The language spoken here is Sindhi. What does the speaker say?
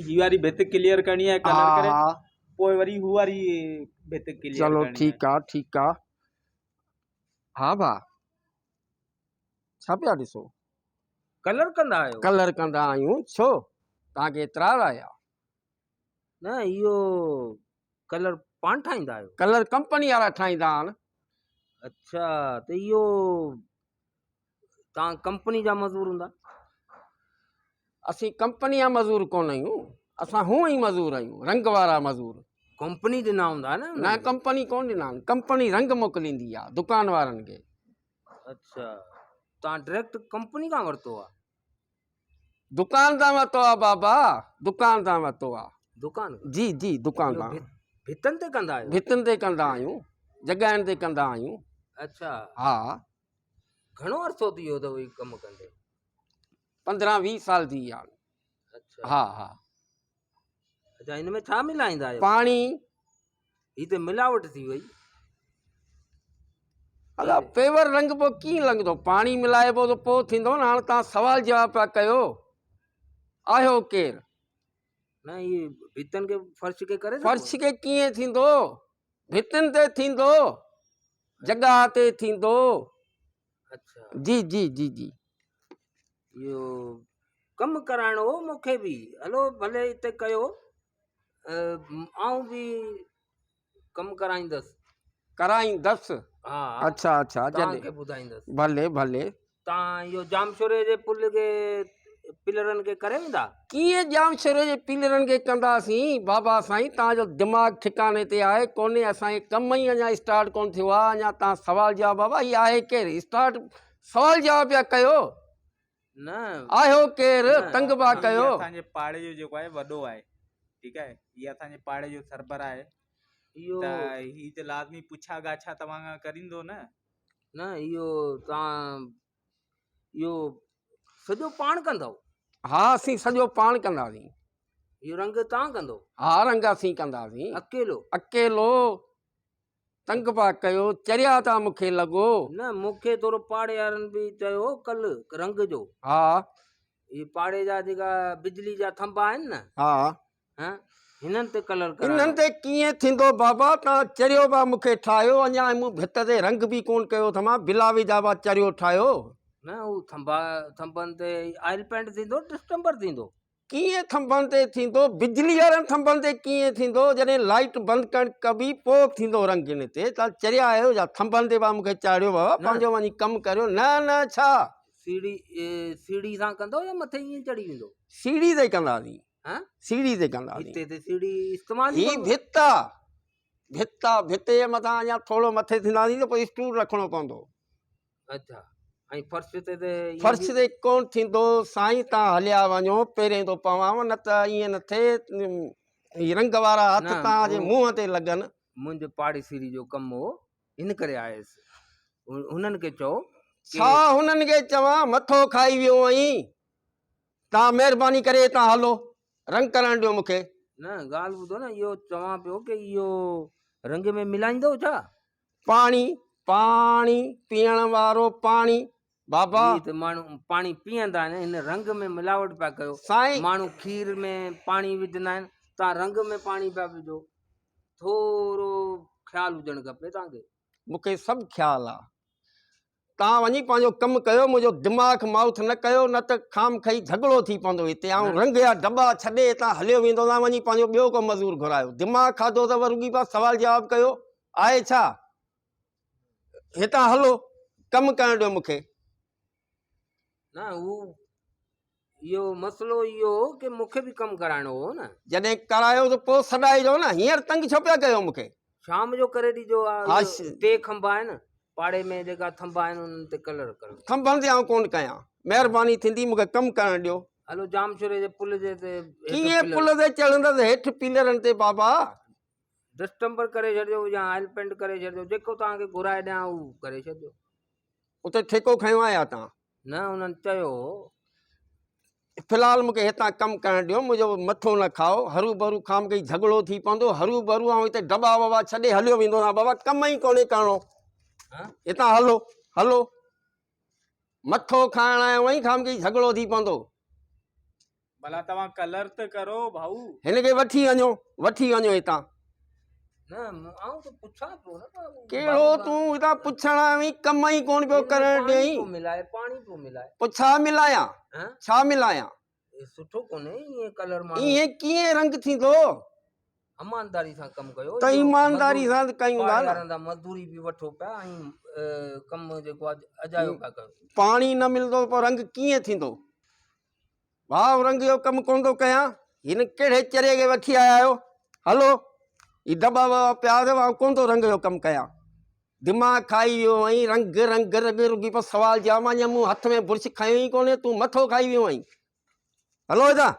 هي واري ڀت ڪليئر ڪرڻي آهي ڪلر ڪري پوء وري هو واري ڀت ڪليئر چلو ٺيڪ آ ٺيڪ آ ها ڀا ڇا پيا ڏسو؟ ڪلر ڪندا آهيو؟ ڪلر ڪندا آهيون ڇو توهان کي اعتراض آيا؟ نه اهو ڪلر پاڻ ٺاهيندا آهيو؟ ڪلر ڪمپني وارا ٺاهيندا آهن. اڇا ته اهو توهان ڪمپني جا مزور هوندا؟ اسين ڪمپني جا مزور ڪونه آهيون اسان هونء ئي مزور آهيون رنگ وارا مزور. ڪمپني ڏنا هوندا نه؟ نه ڪمپني ڪونه ڏنا آهن ڪمپني رنگ موڪليندي آهي دڪان وارن کي. اڇا توهان ڊائريڪٽ ڪمپني کان ورتو آ؟ دڪان تان ورتو آ بابا دڪان تان ورتو آ. دڪان؟ جي جي دڪان تان. ڀتن تي ڪندا آهيو؟ ڀتن تي ڪندا آهيون جڳهين تي ڪندا آهيون. اڇا. ها. گهڻو عرصو ٿي ويو اٿو هي ڪم ڪندي؟ 15 20 سال ٿي ويا آهن. اڇا. ها ها. اڇا هن ۾ ڇا ملائيندا آهيو؟ پاڻي. هي ته ملاوٽ ٿي وئي. ادا پيور رنگ پوء ڪيئن لڳندو؟ پاڻي ملائبو ته پوء ٿيندو نه. هاڻ توهان سوال جواب پيا ڪيو. آهيو ڪير؟ نه هي ڀتن کي فرش کي ڪري فرش کي ڪيئن ٿيندو؟ ڀتن تي ٿيندو، جڳهه تي ٿيندو. اڇا. جي جي جي جي. اهو ڪم ڪرائڻو هو مون کي به هلو ڀلي هتي ڪيو آئون به ڪم ڪرائيندس. ڪرائيندس. ها. اڇا اڇا توهان کي ٻڌائيندس. ڀلي ڀلي. توهان اهو ڄامشوري جي پل کي پلرن کي ڪري ويندا؟ ڪيئن ڄامشوري جي پلرن کي ڪنداسين بابا سائين توهان جو دماغ ٺڪاني تي آهي ڪونهي اسان جي ڪم ئي اڃا اسٽارٽ ڪونه ٿيو آهي اڃا توهان سوال جواب بابا هي آهي ڪير اسٽارٽ سوال جواب پيا ڪيو نه آهيو ڪير تنگ پيا ڪيو. هي اسان جي پاڙي جو جيڪو آهي وڏو آهي ٺيڪ آهي هي اسان جي پاڙي جو سربراهه آهي ته هي ته لازمي پڇا ڳاڇا توهان کان ڪريندو نه. نه اهو توهان اهو سڄو پاڻ ڪندؤ؟ ها اسين سڄو پاڻ ڪنداسين. اهو رنگ توهان ڪندو؟ ها رنگ اسين ڪنداسين. اڪيلو؟ اڪيلو. تنگ پيا ڪيو چريا ٿا مون کي لڳو. نه مون کي ٿورو پاڙي وارن به چيو هو ڪل رنگ جو. ها. اهي پاڙي جا جيڪا بجلي جا ٿنڀا آهن نه. ها. ها هنن تي ڪلر ڪرائڻو. انهن تي ڪيئن ٿيندو بابا توهان چريو پيا مون کي ٺاهيو اڃا مون ڀت تي رنگ به ڪونه ڪيو اٿم بلا وجها پيا چريو ٺاهيو. نه هو ٿنڀا ٿنڀن تي آئل پينٽ ٿيندو ڊسٽمبر ٿيندو. ڪيئن ٿنڀن تي ٿيندو بجلي وارن ٿنڀن تي ڪيئن ٿيندو جڏهن لائيٽ بند ڪرڻ ڪبي پوء ٿيندو رنگ ان تي توهان چريا آهيو ڇا ٿنڀن تي پيا مون کي چاڙهيو بابا پنهنجو وڃي ڪم ڪريو نه نه ڇا. سيڙهي سيڙهي سان ڪندو يا مٿي ائين چڙهي ويندو. سيڙهي تي ڪنداسين. سيڙهي تي ڪنداسين. هتي ته سيڙهي استعمال هي ڀت آ، ڀت آ، ڀت جي مٿان اڃا ٿورو مٿي ٿينداسين ته پوء اسٽول رکڻو پوندو. اڇا ۽ فرش تي ته فرش تي ڪونه ٿيندو سائين تان هليا وڃو پيرين ٿو پوانو نه ته ائين نه ٿئي هي رنگ وارا هٿ تان جي منهن تي لڳن. منهنجو پاڙيسري جو ڪم هو ان ڪري آيس هنن کي چئو. ڇا هنن کي چوان مٿو کائي ويو آهين. توهان مهرباني ڪري هتان هلو، رنگ ڪرڻ ڏيو مون کي. نه ڳالهه ٻڌو نه، اهو چوان پيو ڪي اهو رنگ ۾ ملائيندؤ ڇا؟ پاڻي، پاڻي، پيئڻ وارو پاڻي، بابا. هي ته ماڻهو پاڻي پيئندا آهن، هن رنگ ۾ ملاوٽ پيا ڪيو. سائين. ماڻهو کير ۾ پاڻي وجهندا آهن، توهان رنگ ۾ پاڻي پيا وجهو. ٿورو خيال هجڻ کپي توهان کي. مون کي سڀ خيال آ. توهان وڃي پنهنجو ڪم ڪيو، منهنجو دماغ مائوٿ نه ڪيو، نه ته خام کئي جهڳڙو ٿي پوندو هتي. آئون رنگ جا ڊٻا ڇڏي هتان هليو ويندو، توهان وڃي پنهنجو ٻيو ڪو مزور گهرايو. دماغ کاڌو اٿو رڳي پيا سوال جواب ڪيو. آهي ڇا؟ هتان هلو، ڪم ڪرڻ ڏيو مون کي. نه هو اهو مسئلو اهو هو ڪي مون کي به ڪم ڪرائڻو هو نه. جڏهن ڪرايو ته پوء سڏائجو نه، هينئر تنگ ڇو پيا ڪيو مون کي؟ شام جو ڪري ڏجو ها، ٽي کنڀا آهن پاڙي ۾ جيڪا ٿنڀا آهن انهن تي ڪلر ڪرڻو. ٿنڀن تي آئون ڪونه ڪيان، مهرباني ٿيندي مون کي ڪم ڪرڻ ڏيو. هلو ڄامشوري جي پل جي تي. ڪيئن پل تي چڙهندس هيٺ پيلرن تي بابا. ڊسٽمبر ڪري ڇڏجو يا آئل پينٽ ڪري ڇڏجو، جيڪو توهان کي گهرائي ڏيان اهو ڪري ڇڏجو. اتي ٺيڪو کنيو آهي يا توهان؟ نه انهن چيو هو. في الحال مون کي هتان ڪم ڪرڻ ڏيو، منهنجو مٿو نه کائو، هرو ڀرو کان مون کي جهڳڙو ٿي پوندو، هرو ڀرو آئون هتي ڊٻا وٻا ڇڏي هليو ويندو آهيان، بابا ڪم ئي ڪونهي ڪرڻو، هتان هلو هلو، مٿو کائڻ آيو آهين، کان مون کي جهڳڙو ٿي پوندو. ڀلا توهان ڪلر ته ڪرو ڀائو. هن کي وٺي وڃو، وٺي وڃو هتان. نه آئون ته پڇان پيو نه ڀائو. ڪهڙو تون هتان پڇڻ آيو آهين، ڪم ئي ڪونه پيو ڪرڻ ڏئين. پاڻي پيو ملائي، پاڻي پيو ملائي. پوء ڇا ملايان؟ ڇا ملايان؟ سٺو ڪونهي ائين ڪلر ماڻهو. ائين ڪيئن رنگ ٿيندو؟ ايمانداري سان ڪم ڪيو. ته ايمانداري سان ته ڪيون ٿا نه. مزدوري به وٺو پيا ۽ ڪم جيڪو آهي اجايو پيا ڪيو. پاڻي نه ملندو پوء رنگ ڪيئن ٿيندو؟ ڀاء رنگ جو ڪم ڪونه ٿو ڪيان. هن ڪهڙي چري کي وٺي آيا آهيو؟ هلو هي دٻا وٻا پيا اٿو آئون ڪونه ٿو رنگ جو ڪم ڪيان. دماغ کائي ويو آهين رنگ رنگ رڳي رڳي پيو سوال جواب مان مون هٿ ۾ برش کنيو ئي ڪونهي تون مٿو کائي ويو آهين. هلو هتان.